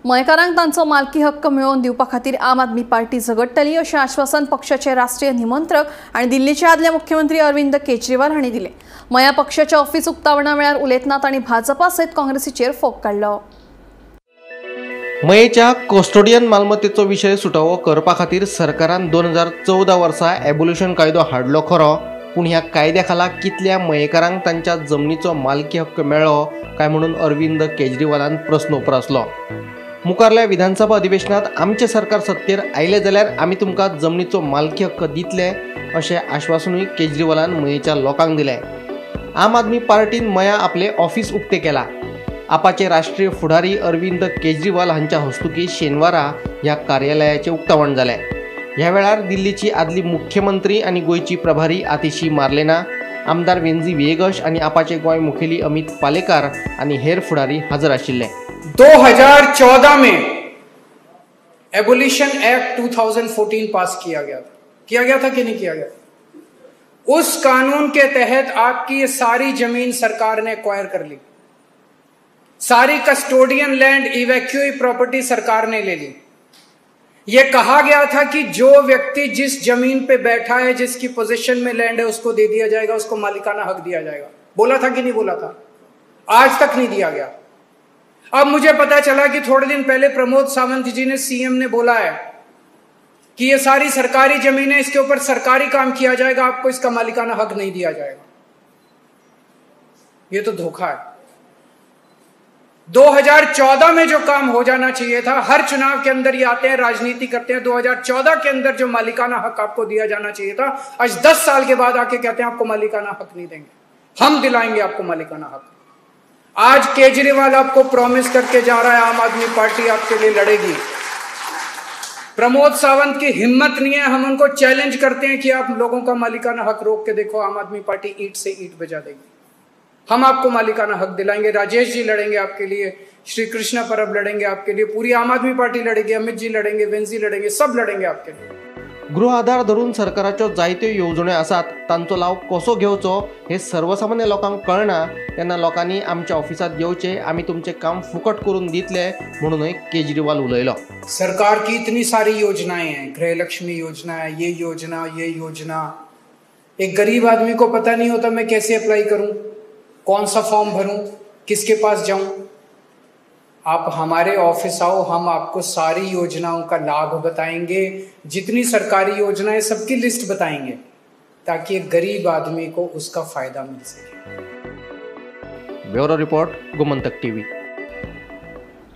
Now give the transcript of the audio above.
मयेकारांक तांचो मालकी हक्क मेळोवन दिवपा खातीर आम आदमी पार्टी झगडटली अशें आश्वासन पक्षाचे राष्ट्रीय निमंत्रक आनी दिल्लीचे आदले मुख्यमंत्री अरविंद केजरीवाल हांणी दिलें। मया पक्षाच्या ऑफिस उक्तावणा वेळार उलयतना तांणी भाजपा सयत काँग्रेसीचेर फोग काडलो। मयेच्या कस्टोडियन मालमत्तेचो विशय सुटावो करपा खातीर सरकारान 2014 वर्सा एबोल्युशन कायदो हाडलो खरो, पूण ह्या कायद्या खाला कितल्या मयेकारांक तांच्या जमनीचो मालकी हक्क मेळ्ळो काय म्हणून अरविंद केजरीवालान प्रस्न उप्रासलो। मुखारल्या विधानसभा अधिवेशनात आमचें सरकार सत्तेर आयलें जाल्यार आमी तुमकां जमनीचो मालकी हक्क दितले अशें आश्वासनूय केजरीवालान मयेच्या लोकांक दिलें। आम आदमी पार्टीन मया आपलें ऑफिस उक्तें केलां। आपाचे राष्ट्रीय फुडारी अरविंद केजरीवाल हांच्या हस्तुकी शेनवारा ह्या कार्यालयाचें उक्तावण जालें। ह्या वेळार दिल्लीची आदली मुख्यमंत्री आनी गोंयची प्रभारी आतिशी मार्लेना, आमदार वेंझी व्हिएगश आनी आपाचे गोंय मुखेली अमित पालेकार आनी हेर फुडारी हजर आशिल्ले। 2014 में एबोलिशन एक्ट 2014 पास किया गया था। किया गया था कि नहीं किया गया? उस कानून के तहत आपकी ये सारी जमीन सरकार ने एक्वायर कर ली, सारी कस्टोडियन लैंड, इवैक्यूई प्रॉपर्टी सरकार ने ले ली। यह कहा गया था कि जो व्यक्ति जिस जमीन पे बैठा है, जिसकी पोजीशन में लैंड है, उसको दे दिया जाएगा, उसको मालिकाना हक दिया जाएगा। बोला था कि नहीं बोला था? आज तक नहीं दिया गया। अब मुझे पता चला कि थोड़े दिन पहले प्रमोद सावंत जी ने, सीएम ने बोला है कि ये सारी सरकारी जमीन है, इसके ऊपर सरकारी काम किया जाएगा, आपको इसका मालिकाना हक नहीं दिया जाएगा। ये तो धोखा है। 2014 में जो काम हो जाना चाहिए था, हर चुनाव के अंदर ये आते हैं, राजनीति करते हैं। 2014 के अंदर जो मालिकाना हक आपको दिया जाना चाहिए था, आज 10 साल के बाद आके कहते हैं आपको मालिकाना हक नहीं देंगे, हम दिलाएंगे आपको मालिकाना हक। आज केजरीवाल आपको प्रॉमिस करके जा रहा है, आम आदमी पार्टी आपके लिए लड़ेगी। प्रमोद सावंत की हिम्मत नहीं है, हम उनको चैलेंज करते हैं कि आप लोगों का मालिकाना हक रोक के देखो, आम आदमी पार्टी ईंट से ईंट बजा देगी। हम आपको मालिकाना हक दिलाएंगे। राजेश जी लड़ेंगे आपके लिए, श्री कृष्णा परब लड़ेंगे आपके लिए, पूरी आम आदमी पार्टी लड़ेगी, अमित जी लड़ेंगे, वेंजी लड़ेंगे, सब लड़ेंगे आपके लिए। गृह आधार धरून सरकाराच्यो जायत्यो येवजण्यो आसात, तांचो लाव कसो घेवचो हे सर्वसामान्य लोकांक कळना। तेन्ना लोकांनी आमच्या ऑफिसांत येवचें, आमी तुमचें काम फुकट करून दितले म्हणूनय केजरीवाल उलयलो। सरकार की इतनी सारी योजनाएं हैं, गृहलक्ष्मी योजना है, ये योजना, ये योजना, एक गरीब आदमी को पता नहीं होता मैं कैसे अप्लाई करूं, कौन सा फॉर्म भरूं, किसके पास जाऊं। आप हमारे ऑफिस आओ, हम आपको सारी योजनाओं का लाभ बताएंगे, जितनी सरकारी योजनाएं सबकी लिस्ट बताएंगे, ताकि एक गरीब आदमी को उसका फायदा मिल सके। Bureau report, Gomantak TV.